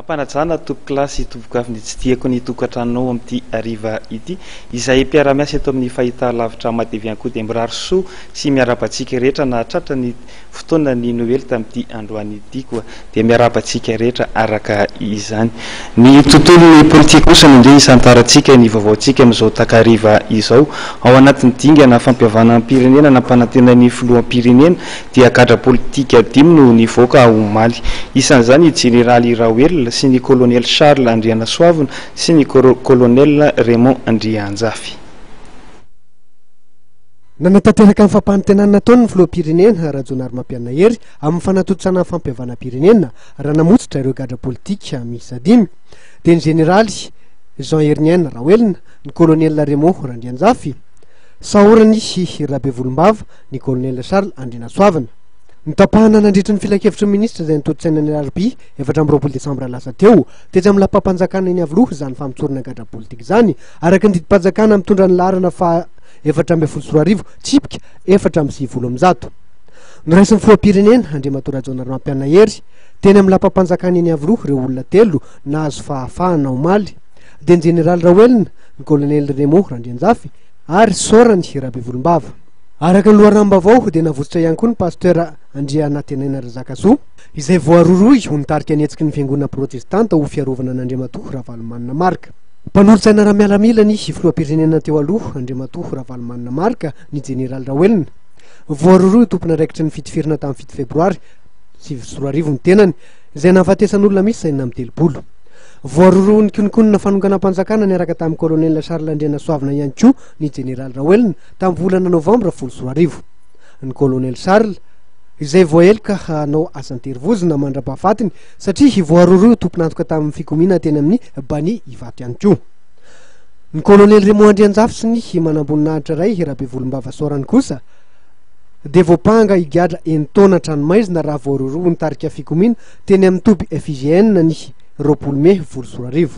Ampanajana tompokolahy sy tompokovavy ny tsy tiako ny tokantranonao amin'ity hariva ity. Izay mpiara-miasa eto amin'ny fahitalavitra Matv ihany koa dia mirary soa sy miarahaba antsika rehetra nahatratra ny fotoanan'ny Noely tamin'ity androany ity koa dia miarahaba antsika rehetra araka izany. Ny tontolon'ny politika kosa no ndeha hisantarantsika ny vaovaontsika amin'izao takariva izao. Ao anatin'ny dingana fampihavanam-pirenena nampanantenain'ny filoham-pirenena dia gadra politika dimy no nivoaka omaly. Isan'izany i Jeneraly Raoelina sy ny Kolonely Charles Andrianasoavina sy ny Kolonel Raymond Andrianjafy. Nanatanteraka ny fampanantenana nataony ny filoham-pirenena, Rajaonarimampianina Hery, amin'ny fanatontosana ny fampihavanam-pirenena, raha namotsitra ireo gadra politika miisa dimy, dia ny Jeneraly Jean Heriniaina Raoelina, ny Kolonel Raymond Randrianjafy, Sahorany Rabevolombava, ny Colonel Charles Andrianasoavina. Notapahana nandritry ny filankevitry ny minisitra izay notontosaina ny alarobia 24 desambra lasa teo, tetsy amin'ny lapam-panjakana eny Iavoloha izany famotsorana gadra politika izany, araka ny didim-panjakana mitondra ny laharana faha 2014 tsipika 194. Noraisin'ny filoham-pirenena, Andriamatoa Rajaonarimampianina Hery, teny amin'ny lapam-panjakana eny Iavoloha ireo olona telo nahazo fahafahana omaly, dia ny Jeneraly Raoelina, ny Kolonely Raymond Randrianjafy ary Sorany Rabevolombava. Araka ny loharanom-baovao dia navotsotra ihany koa ny Pasteur Andrianantenaina Razakasoa, izay voarohirohy ho nitarika ny hetsiky ny fiangonana protestanta ho fiarovana an'Andriamatoa Ravalomanana Marc. Mpanolotsaina ara-miaramila ny filoham-pirenena teo aloha Andriamatoa Ravalomanana Marc, ny Jeneraly Raoelina. Voarohirohy ho tompon'andraikitry ny fitifirana tamin'ny 7 febroary 2009 ny tenany, izay nahafatesan'olona miisa 36. Voarohirohy ho nikononkonona fanonganam-panjakana niaraka tamin'ny Colonel Charles Andrianasoavina ihany koa ny Jeneraly Raoelina tamin'ny volana novambra 2010. Ny Colonel Charles, izay voaheloka hanao asa an-terivozona mandra-pahafatiny satria voarohirohy ho tompon'antoka tamin'ny fikomiana teny amin'ny Bani Ivato ihany koa. Ny Colonel Raymond Andrianjafy sy ny manamboninahitra iray Rabevolombava Sorany kosa dia voampanga higadra enin-taona an-tranomaizina raha voarohirohy ho nitarika fikomiana teny amin'ny toby FIGN ny 20 mey 2010.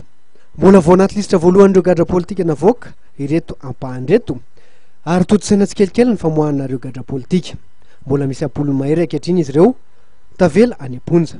Mbola vao anaty lisitra voalohan'ireo gadra politika navoaka ireto ampahany ireto ary tontosaina tsikelikely ny famoahana ireo gadra politika. Mbola misy am-polony mahery ankehitriny izy ireo tavela any am-ponja.